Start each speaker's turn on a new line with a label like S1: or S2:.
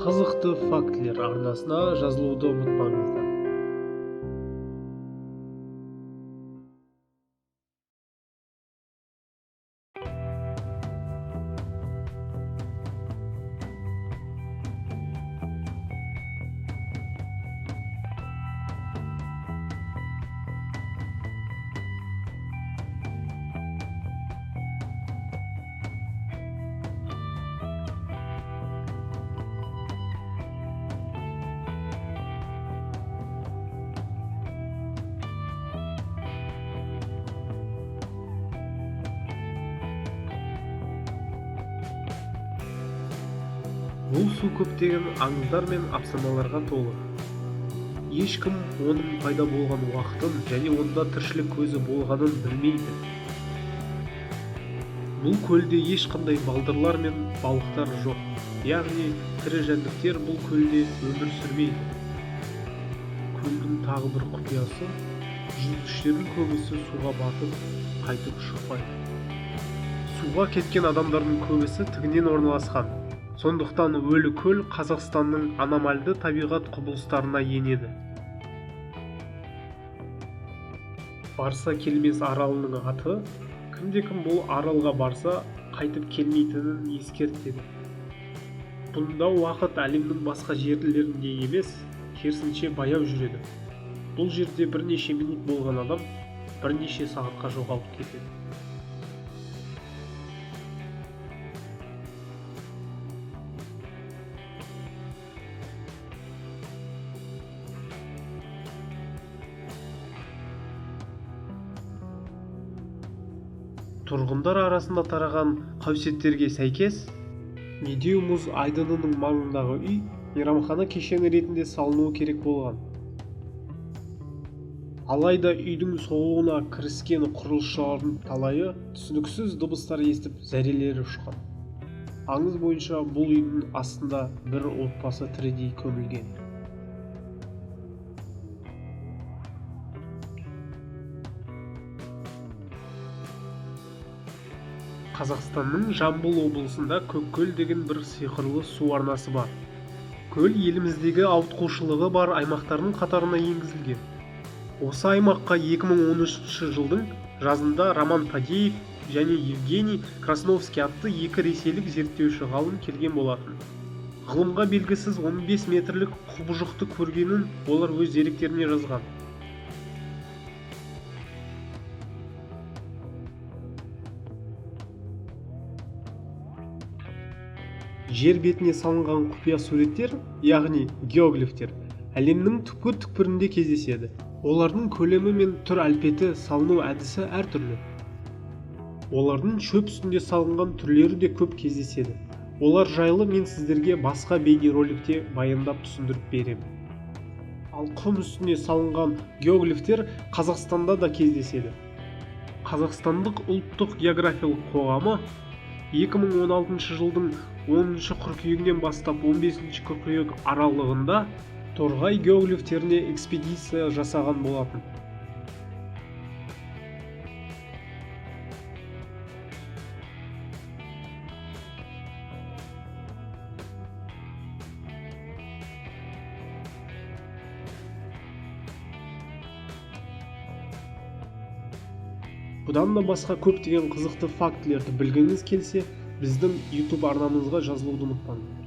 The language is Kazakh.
S1: Қызықты фактілер арнасына жазылуды ұмытпаңыздар. Бұл су көптеген аңыздар мен афсаналарға толы. Ешкім оның пайда болған уақытын және онда тіршілік көзі болғанын білмейді. Бұл көлде ешқандай балдырлар мен балықтар жоқ. Яғни тірі жәндіктер бұл көлде өмір сүрмейді. Көлдің тағы бір құпиясы, жүзгіштердің көбісі суға батып, қайтып шықпайды. Суға кеткен адамдардың көбісі тігінен орналасқан. Сондықтан өлі көл Қазақстанның аномальды табиғат құбылыстарына енеді. Барса келмес аралының аты, кімде-кім бұл аралға барса, қайтып келмейтінін ескертеді. Бұнда уақыт әлемнің басқа жерлерінде емес, керісінше баяу жүреді. Бұл жерде бірнеше минут болған адам бірнеше сағатқа жоғалып кетеді. Тұрғындар арасында тараған қауесеттерге сәйкес, Медеу мұз айдынының маңындағы үй мейрамхана кешені ретінде салынуы керек болған. Алайда үйдің соғуына кіріскен құрылысшылардың талайы түсініксіз дыбыстар естіп зәрелері ұшқан. Аңыз бойынша бұл үйдің астында бір отбасы тірідей көмілген. Қазақстанның Жамбыл облысында Көккөл деген бір сиқырлы су арнасы бар. Көл еліміздегі ауытқушылығы бар аймақтардың қатарына енгізілген. Осы аймаққа 2013 жылдың жазында Роман Фадеев және Евгений Красновский атты екі ресейлік зерттеуші ғалым келген болатын. Ғылымға белгісіз 15 метрлік құбыжықты көргенін олар өз деректеріне жазған. Жер бетіне салынған құпия суреттер, яғни геоглифтер, әлемнің түкпір-түкпірінде кездеседі. Олардың көлемі мен түр әлпеті, салыну әдісі әртүрлі. Олардың шөп үстінде салынған түрлері де көп кездеседі. Олар жайлы мен сіздерге басқа бейнероликте баяндап түсіндіріп беремін. Ал құм үстіне салынған геоглифтер Қазақстанда да кездеседі. Қазақстандық ұлттық географиялық қоғамы 2016 жылдың 10 қыркүйегінен бастап 15 қыркүйек аралығында Торғай геоглифтеріне экспедиция жасаған болатын. Бұдан да басқа көптеген қызықты фактілерді білгіңіз келсе, біздің YouTube арнамызға жазылуды ұмытпаңыз.